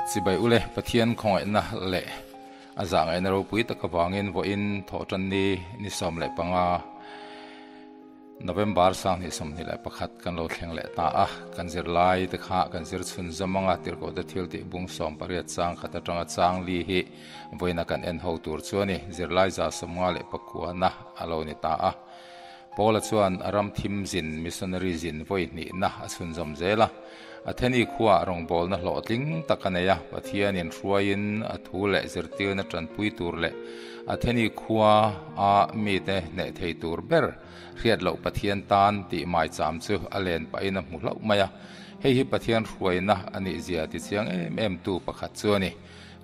Chibai ule Pathian khawngaihna leh a zahngaihna ropui tak avangin vawiin thawhtanni ni 15 November 2021 kan lo thleng leh ta a, kan zirlai te kha kan zir chhun zawm anga tirhkohte thil tih bung 18 chang khat atanga chang li hi vawiina kan en ho tur chu a ni. Zirlai 59 na a lo ni ta a. Paula chuan ram thim zin missionary zin vawi hnihna a chhunzawm zel a. Atheni khuaah rawngbawlna hlawhtling tak a nei a, Pathianin hruaiin a thu leh zirtirna tanpui tur leh Atheni khua a mite hneh thei tur ber hriat loh Pathian tan tih maicham chu a len pahin a hmu hlauh mai a. Hei hi Pathian hruaina a nih zia tichiang em em tu pakhat chu a ni.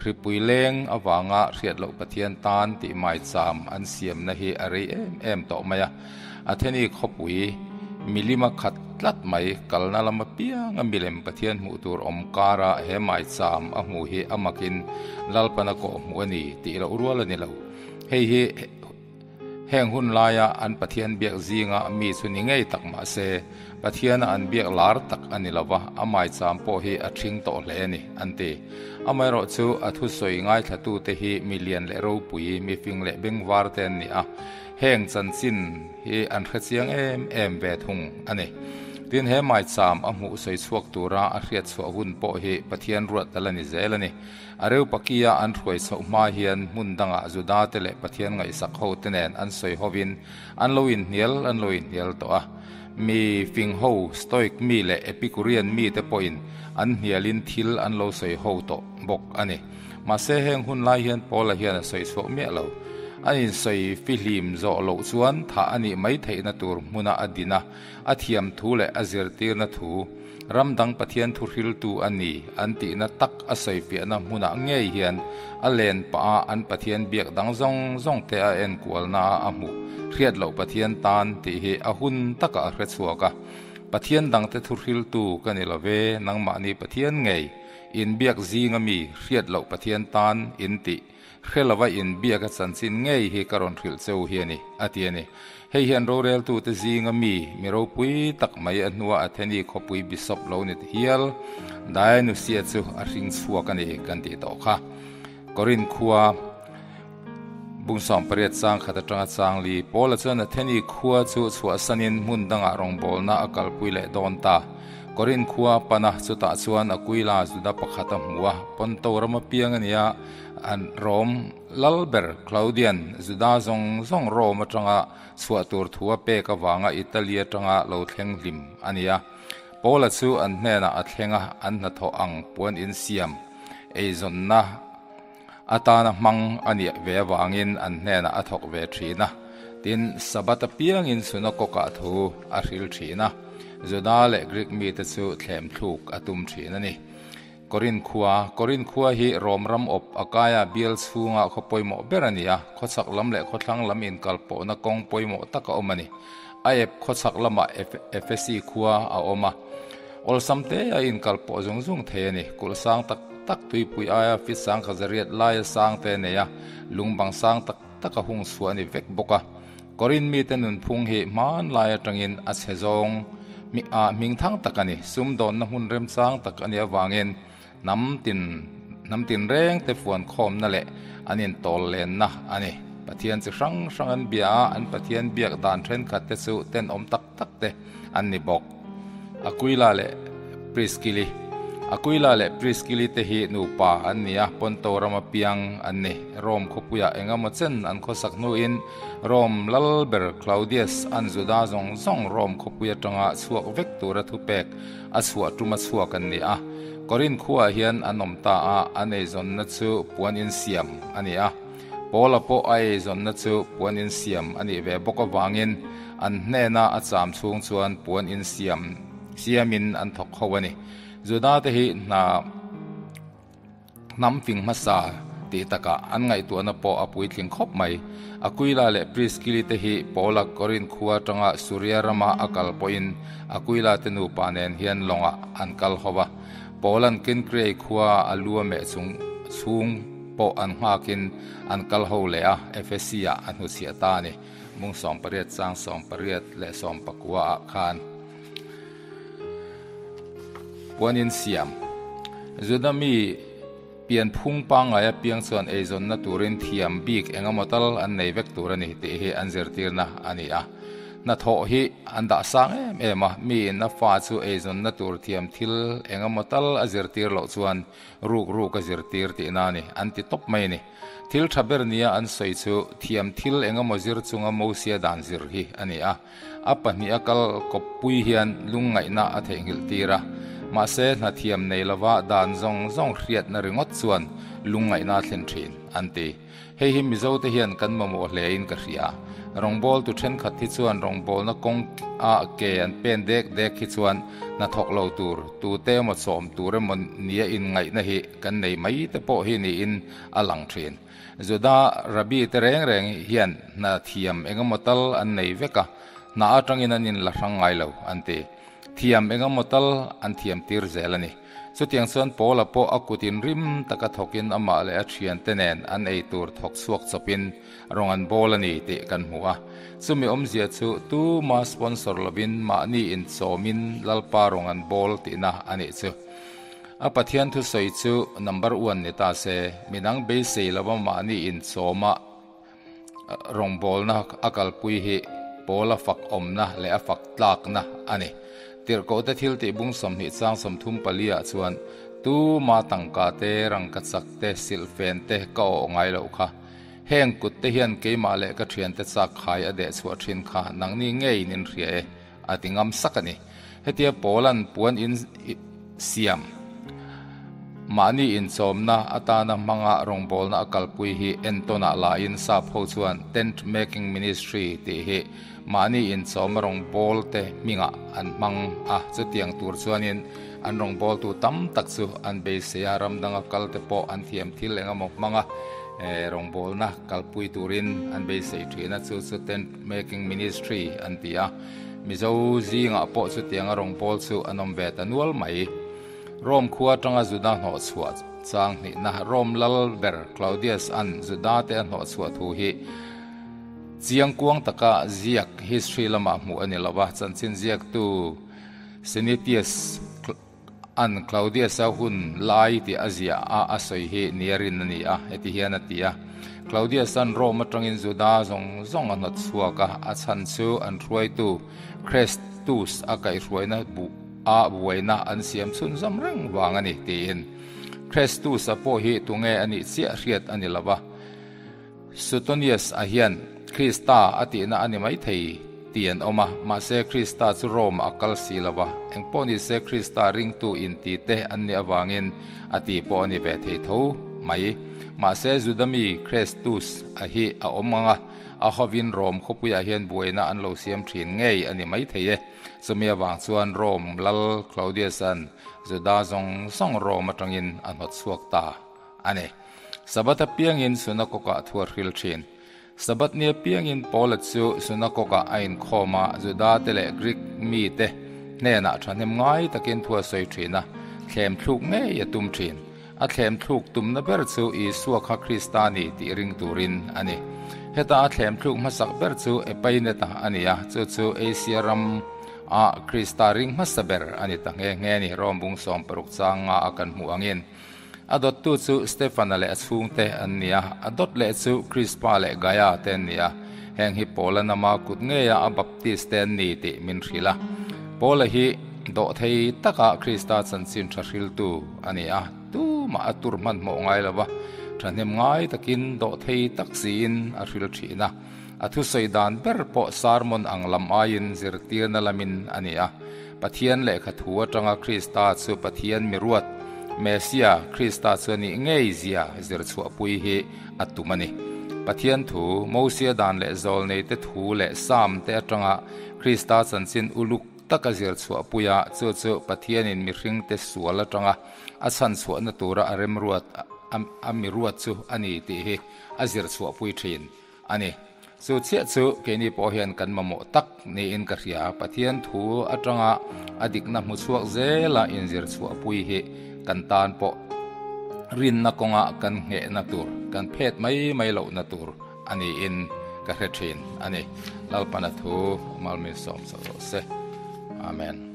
Hripui leng avanga hriat loh Pathian tan tih maicham an siamna hi a rei em em tawh mai a. Atheni khawpui milima khat tlat mai kalna lam apianga milem Pathian hmuh tur awm kara he maicham a hmuh hi a makin Lalpana kawh hmuh a ni tih loh rual a ni lo. Hei hi Heng hun laia an Pathian biak zinga mi chu ni ngei tak mah se, Pathiana an biak lar tak a ni lo va, a maicham pawh hi a ṭhing tawh hle a ni, an ti. Amaherawh chu a thusawi ngaithlatute hi mi lian leh ropui, mi fing leh bengvar te an ni a, heng chanchin hi an hrechiang em em ve thung a ni. Tin, he maicham a hmuh sawi chhuak tura a hriat chhuah hun pawh hi Pathian ruat tal a ni zel a ni. A Reupakia an hruai chhoh hma hian hmun dangah Judate leh Pathian ngaihsak hote nen an sawi hovin an lo inhnial an lo inhnial tawh a. Mi fing ho, Stoic mi leh Epicurean mite pawhin an hnialin thil an lo sawi ho tawh bawk a ni. Mahse heng hun lai hian Paula hian a sawi chhuak miah lo. An insawi fihlim zawh loh chuan thah a nih mai theihna tur hmuna a din a, a thiam thu leh a zirtirna thu, Ram dang Pathian thuhriltu a ni an tihna tak a sawifiahna hmunah ngei hian a len pah a an Pathian biak dang zawng zawng te a enkualna a a hmuh hriat loh Pathian tan tih hi a hun takah a hre chhuak a. Pathian dangte thuhriltu ka ni lo ve, nangmahni Pathian ngei inbiak zinga mi hriat loh Pathian tan in tih Hre lova inbiak a chanchin ngei hi ka rawn hrilh cheu hi a ni, a ti a ni. Hei hian roreltute zinga mi, mi ropui tak mai a hnua Atheni khawpui bishop lo ni hial Dionysia chu a hring chhuak a ni kan tih tawh kha. Korinth khua bung 18 chang khat atanga chang li Paula chuan Atheni khua chu chhuahsanin hmun dangah rawngbawlna a kalpui leh dawn ta. Korinth khua pana chutah chuan Aquila Juda pakhat a hmu a, Ponto rama piang a ni a, An Rom lal ber Claudian Juda zawng zawng Rome atanga chhuah tur thu a pek avanga Italy atanga lo thleng hlim a ni a. Paula chu an hnenah a thleng a, an hnathawh ang puan insiam eizawnna atana hmang a nih ve avangin an hnenah a thawk ve thin a. Tin, Sabbath apiangin sunakawkah thu a hril thin a, Juda leh Greek mite chu thlem thluk a tum thin a ni. Korinth khua, Korinth khua hi Rom ram awp Akaia bial chhunga khaw pawimawh ber a ni a, khawchhak lam leh khawthlang lam inkalpawhna kawng pawimawh tak a awm a ni. A ep khawchhak lamah Efesi khua a awm a, awlsam te a inkalpawh zung zung thei a ni. Kulh sang tak tak tuipui aia fit sang kha zariat laia sang te a nei a, lungbang sang tak tak a hung chhuah a ni vek bawk a. Korinth mite nunphung hi hmanlai atangin a chhe zawng ah hmingthang tak a ni. Sumdawnna hmun remchang tak a nih avangin hnam tin hnam tinreng te fuankhawmna leh an intawl lenna a ni. Pathian chi hrang hrang an bia a, an Pathian biak dan thenkhat te chu tenawm tak tak te an ni bawk. Aquila leh Priskili Aquila leh Priskili te hi nupa an ni a, Ponto rama piang an ni. Rome khawpuiah engemaw chen an khawsak hnuin Rome lal ber Claudius an Juda zawng zawng Rome khawpui atanga chhuak vek tura thupek a chhuah tuma chhuak an ni a. Korinth khuaah hian an awm ta a, an eizawnna chu puan insiam a ni a. Paula pawh a eizawnna chu puan insiam a nih ve bawk avangin an hnena a cham chhung chuan puan insiam siamin an thawk ho a ni. Juda te hi hna hnam fing hmasa tih takah an ngaihtuahna pawh a puitling khawp mai. Aquila leh Priskili te hi Paula Korinth khua atanga Suria rama a kal pawhin Aquila te nupa nen hian lawngah an kal ho va. Paula'n Kenkriai khua a lu a meh chung chhung pawh an nghakin an kal ho leh a, Efesi-ah a hnuchhiah ta a ni. Mung 18 chang 18 leh 19 ah khan puan in siam. Juda mi. Pianphung pangngai apiang chuan eizawnna turin thiam bik engemaw tal an nei vek tur a ni tih hi an zirtirna a ni a. Hnathawh hi an dah sang em em a, miin a fa chu eizawnna tur thiam thil engemaw tal a zirtir loh chuan ruk ruk a zirtir tihna a ni, an ti tawp mai a ni. Thil tha ber nia an sawi chu thiam thil engemaw zir chunga Mosia dan zir hi a ni a. A pahniha kal kawppui hian lungngaihna a theihnghilh tir a. Mahse, hna thiam nei lova dan zawng zawng hriatna ringawt chuan lungngaihna a thlen thin, an ti. Hei hi Mizote hian kan mamawh hlein ka hria. Rawngbawltu thenkhat hi chuan rawngbawlna kawng a ke an pen dek dek hi chuan hna thawk lo tur, tute emaw chawm tur emaw nia inngaihna hi kan nei mai te pawh hi niin a lang thin. Juda Rabbi te reng reng hian hna thiam engemaw tal an nei vek a, hna atangin an inla hrang ngai lo an ti. Thiam engemaw tal an thiam tir zel a ni. Chutiang chuan Paula pawh a kut inrim taka thawkin amah leh a thiante nen an ei tur thawk chhuak chawpin rawng an bawl a ni tih kan hmu a. Chumi awmzia chu tuma sponsor lovin mahni inchawmin Lalpa rawng an bawl tihna a nih chu. A Pathian thusawi chu number one ni ta se, midang beisei lova mahni inchawma Rawngbawlna a kalpui hi pawl a fak awmna leh a fak tlakna a ni. Tirhkohte thil tih bung 20 chang 34 ah chuan, Tuma tangka te, rangka chak te, silhfen te ka awh ngai loh kha. Heng kut te hian keimah leh ka thiante chak khai a deh chhuah thin kha nangni ngeiin in hria e, a ti ngam sak a ni. Hetia Paula'n puan in siam mahni inchawmna atana hmanga rawngbawlna a kalpui hi entawnah lain sap ho chuan Tent Making Ministry tih hi mahni inchawma rawngbawlte hmingah an hmang a, chutiang tur chuanin an rawngbawltu tam tak chu an beisei a, ram danga kalte pawh an thiam thil engemaw hmanga rawngbawlna kalpui turin an beisei thin a, chu chu Tent Making Ministry an ti a. Mizo zingah pawh chutianga rawngbâwl chu an awm ve ta nual mai. Rome khua atanga Juda hnawhchhuah chang hnihna Rome lal ber Claudius-a'n Juda-te a hnawhchhuah thu hi chiangkuang taka ziak history lamah hmuh a ni lo va, chanchin ziaktu Senetius An Claudius-a hun lai tih a ziah a a sawi hi nia rin a ni a, heti hian a ti a, Claudius-a'n Rome atangin Juda zawng zawng a hnawt chhuak a, a chhan chu an hruaitu Chrestus a kaihhruaina buh a buaina an siam chhunzawm reng vang a ni tiin. Chrestus-a pawh hi tunge a nih chiah hriat a ni lo va. Suetonius-a hian Krista a tihna a ni maithei tih an awm a, mahse Krista chu Rome-ah a kal si lo va, engpawh ni se Krista ringtu inti te an nih avangin a ti pawh a ni ve thei tho mai. Mahse Juda mi Chrestus-a hi a awm ang a, a hovin Rome khawpuiah hian buaina an lo siam thin ngei a ni maithei e. Chumi avang chuan Rome lal Claudius-a'n Juda zawng zawng Rome atangin a hnawt chhuak ta a ni. Sabbath apiangin sunakokah thu a hril thin. Sabbath ni apiangin Paula chu sunakokah a inkhawm a, Judate leh Greek mite hnenah thahnem ngai takin thu a sawi thin a, thlem thluk ngei a tum thin. A thlem thluk tumna ber chu Isua kha Krista ni tih ring turin a ni. Heta a thlem thluk hmasak ber chu Epaineta a ni a, chu chu Asia ram a Krista ring hmasa ber a ni ta nghe nghe a ni, Rom bung 60 changa a kan hmuh angin. A dawttu chu Stefana leh a chhungte an ni a, a dawt leh chu Krispa leh Gaia te an ni a. Heng hi Paula nama kut ngeia a Baptist te an ni tih min hrilh a. Paula hi dawhthei taka Krista chanchin tha hriltu a ni a, tumah a tur hmanhmawh ngai lo va, thahnem ngai takin dawhthei tak siin a hril thin a. A thusawi dan ber pawh sermon ang lam aiin zirtirna lamin a ni a. Pathian lehkha thu atanga Krista chu Pathian miruat, Messia, Krista chu a nih ngei zia zir chhuahpui hi a tum a ni. Pathian thu, Mosia dan leh zawlneite thu leh Sam te atanga Krista chanchin uluk taka zir chhuahpui a, chu chu Pathianin mihringte sual atanga a chhanchhuahna tura a remruat a miruat chu a ni tih hi a zir chhuahpui thin. A ni. Chu chiah chu keini pawh hian kan mamawh tak niin ka hria. Pathian thu atanga a dikna hmu chhuak zela inzir chhuahpui hi kan tan pawh rinna kawnga kan nghehna tur, kan phet mai mai lohna tur a niin ka hre thin a ni. Lalpana thu Malmin sawm sak rawh se. Amen.